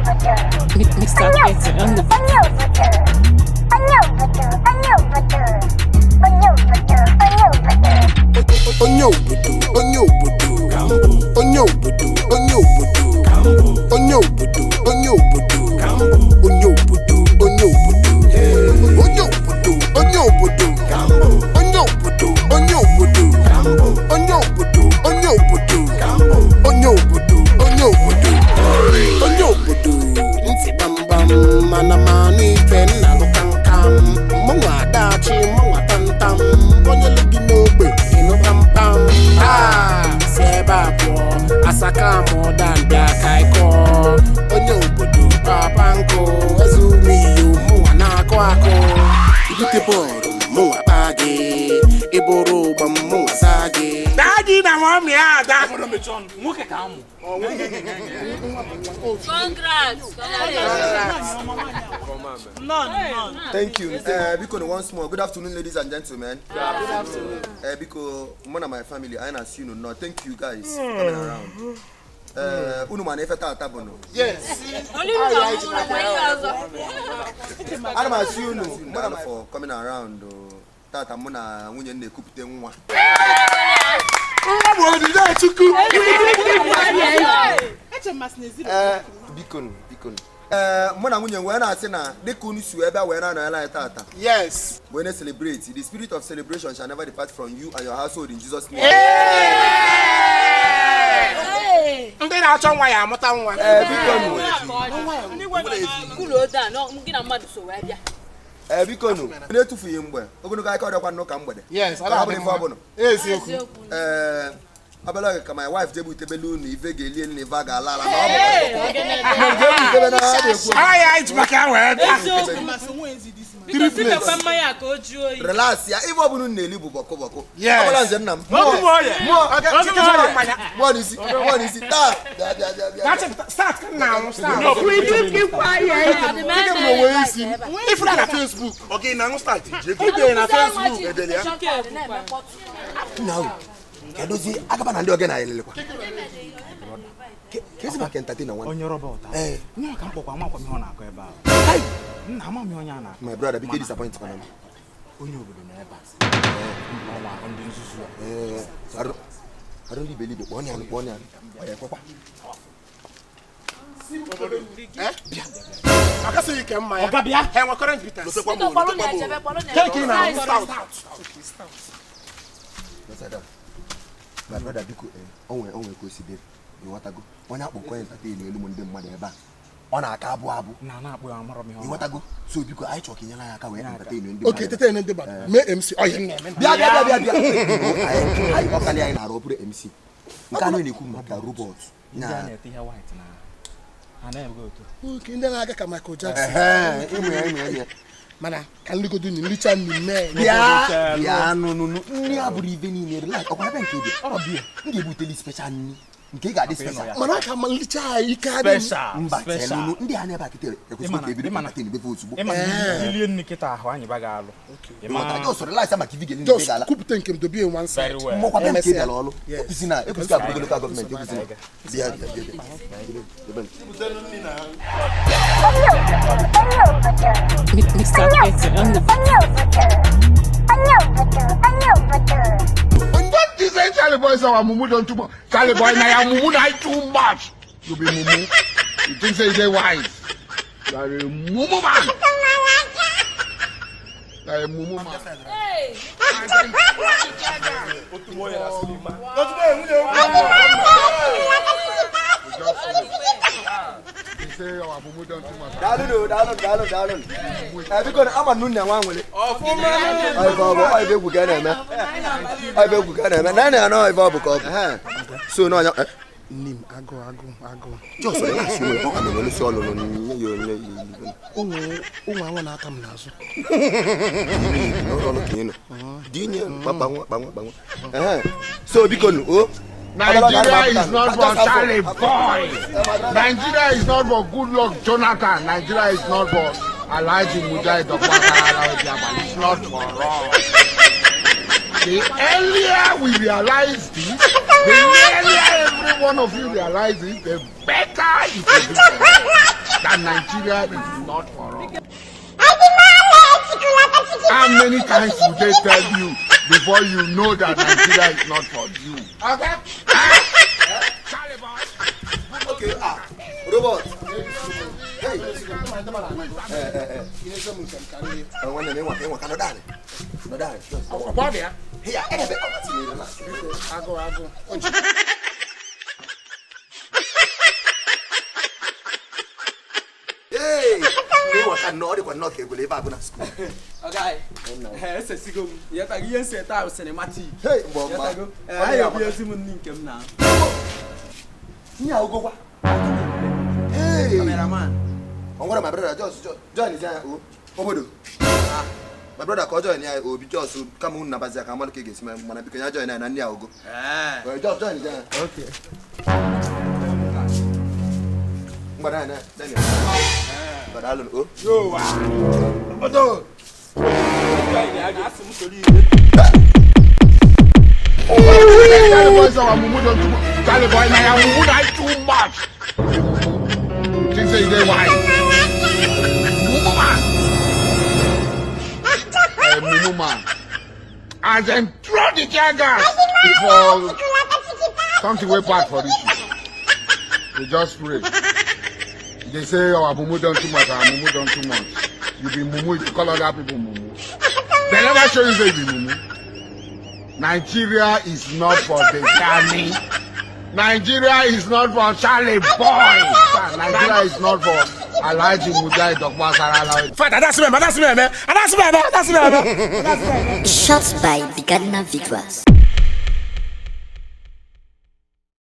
Mr. Petty on the Onye obodo, onye obodo, onye obodo, onye obodo, onye obodo, onye obodo, onye obodo, onye obodo, onye obodo, onye obodo, onye obodo, onye obodo, onye obodo, onye obodo, onye obodo, onye obodo, onye obodo, ntị gbamgbam, mana manụ ife nna lụ kamkam, mụnwa adachi, mụnwa tamtam, onye lụ gị n'ogbe ịnụ kpamkpam, taa si ebe a pụọ, asaka mụda mbịa ka ịkọ, onye obodo papa nkụ, eze ume iyo, mụnwa na-akụ akụ, ibute bọọlụ mụnwa kpaa gị, ịbụrụ ụgba mụnwa zaa gị. Daddy na mommy ada. Nwoke ka amụ. Congrats. Thank you. Biko no once more. Good afternoon, ladies and gentlemen. Good afternoon. Biko, mụ na my family, anyị na-asị unu nnọọ. Thank you guys for coming around. Unu ma na ife taata bụ nụ. Ana m asị unu daalụ for coming around. O. Taata mụ na nwunye m na-ekupute nwa. Nwa bụ onyinye Chukwu. Biko nụ, biko nụ. Mụ na nwunye m wee na-asị na dịka unu si wee bịa wee na-anọnyere anyị taata. Yes. Wee na-celebrate. The spirit of celebration shall never depart from you and your household in Jesus' name. Ndị na-achọ nwa ya amụta nwa. Biko nụ. Biko nụ, na-etufughị mgbe ogologo aka ọdịkwa n'ụka mgbede. Yes, Ka ọ bụrụ ife ọbụla. Eziokwu. Obere oge ka my wife jebutebelu unu ife ga-eli elu na ife a ga-ala ala na ọ bụ jebutebe na ha na-ekwu. Aya iji maka ya wee bịa. Relax ya, ife ọbụla unu na-eli bụ bọkụ bọkụ. Yes. Ọbụla nze nna m. Otu bụ oye. Mụọ, Otu bụ oye. Mmanya. mụọ n'isi, mụọ n'isi. Taa, bịa, bịa, bịa, bịa. Na-achịpụta start ka nna anwụ start. Ifuru na Facebook. Ọ gị na-aṅụ start ji ego? Idere na Facebook. Edere ya? Nna ahụ, kedụzi agaba na ndị ogena elelekwa. Ka esi maka entertainer nwanne. Onye robot ahụ. Ee. Nwa ka m kpọkwa amakwa m ihe ọ na-akọ ebe ahụ. Nna ama m ihe onye a na-akọ. My brother, biko disappoint kwana m. Onye obodo nọ ebe a. Ọnwa ahụ ndị nzuzu a. Ee, arụ ndị iberibe, kpọọ ya, kpọọ ya. Ọ ya ekwekwa. Akasịghị ike mmanya. Ọga bịa. Ha enwe current bitters. Lotekwa m o, lotekwa m o. Ke ka ị na-aṅụ stout. Yes, I do. My brother, biko, onwe ka o si dị, ịghọtago. Onye akpọkọ entertain elu m ndị mmadụ ebe a. Ọ na-aka abụ abụ. Na na-akpọ ya amarọ m ihe ọ na-akọ. Ịghọtago. So biko, anyị chọrọ ka inyere anyị aka wee entertain ndị Oke mmadụ. tete ndị mmadụ. Mee MC. Ọ ihe m na-eme. Bịa, bịa, bịa, bịa, bịa. Anyị ọkalị anyị na-arụ ọ bụrụ MC. Nke a na-ekwu maka robot. Ndị a na-ete ihe white na ha na-eme otu. Oke ndị na-aga ka Michael Jackson. Ehe, ịmụ ya, ịmụ ya, ịmụ ya. Mana ka nligodo nri nricha nri mee. Bịa, bịa, nụ, nụ, nụ. Nri abụrụ ife niile, relax. Ọkwa ebe nke bịa. M ga-ebuteli special nri. Nke ị ga-adị special. Mana ka ma nricha anyị ike adị m. Special. Mba, Special. chelụnụ. Ndị a na-ebe a kịta ekwesịghị ka ebido entertain befe ozugbo. Ịma na ilie nri kịta ahụ anyị ba ga-alụ. Ịma Just relax maka ife ga-eli na Just ife ga-ala. kwupụta nke m dobie in one side. very well. Mmọkwa bịa nke Emesịa. bịara ọlụ. Yes. Ekwesị na ekwesị abụrụ local gọọmenti ekwesị na. Bịa, bịa, bịa, bịa. Debe. Mr. Petty on the What you say, Charlie boy, say our mumu don too much. Charlie boy, na your mumu na too much. You be mumu. You think say you dey wise. You are a mumu man. You are a mumu man. You say our mumu don too much. Daalụ nụ, daalụ, daalụ, daalụ. Biko ama nnu na nwa nwere. Ọ ife ọ bụ, ọ ife egwu ka a na-eme. Ọ ife egwu ka a na-eme. Na na na ife ọ bụ ka ọ bụ. So na ọnya Nne m agụụ agụụ agụụ. Just relax, nwere ọ ka na-enwe isi ọlụlụ nye ya onye ya Ụmụ ụmụ anwụ na-ata m n'azụ. n'ụlọ ọrụ ka ị nọ. Dị inye kpakpa nwa kpa nwa kpa nwa. Ehe. So biko nụ, o. Nigeria is not for Charlie boy. Nigeria is not for Goodluck Jonathan. Nigeria is not for Alhaji Mujahid Ogbakara Obiaba. It's not for us. The earlier we realize this, the earlier every one of you realize it, the better it will be for us. that Nigeria is not for us? How many times will they tell you before you know that Nigeria is not for you? Okay? Charlie boy. Okay, ah, robot. Hey. Ihe m nke m ka nri. Nwanne m ịnwa ịnwa ka nọdụ anị. Nọdụ anị. Ọkwa dị ya. Hey, ah, ebe ọ tinyere na. Biko, agụụ agụụ. O ji. Hey, ịnwa ka nnọọ ọ dịkwa nnọọ ka egwele ebe a bụ na school. Ọga, esesigo m. Yatago ihe nsi taa bụ cinematic. Hey, mgbe ọma. Yatago. Anyị ebidozi m nni nke m na. Nye agụgwa. Hey. Cameraman. Ọ nwere my brother just join ya o. Obodo. My brother ka ọ join ya obi just kama unu nabazi ya ka mmadụ ka ị ga-esi mana biko ya join ya na nne ya ogo. Ee. Just join ya. Okay. Ngwa na na na. Ngwa daalụ o. Yo wa. Obodo. Asị m soro igwe. Charlie boy, so our mumu don too much. Charlie boy, na your mumu na too much. You think say you dey wise? Mumu man. Eh, mumu man. As dem throw the tear gas for something wey bad for this. They just pray. They say our mumu don too much, our mumu don too much. You be mumu if you call other people mumu. They never show you say you be mumu. Nigeria is not for the Gani. Nigeria is not for Charlie Boy. Nigeria is not for Alhaji Mujahid Okpasarala. Fada, that's me, that's me, man. That's me, that's me, man. Shots by the Ghana Visuals.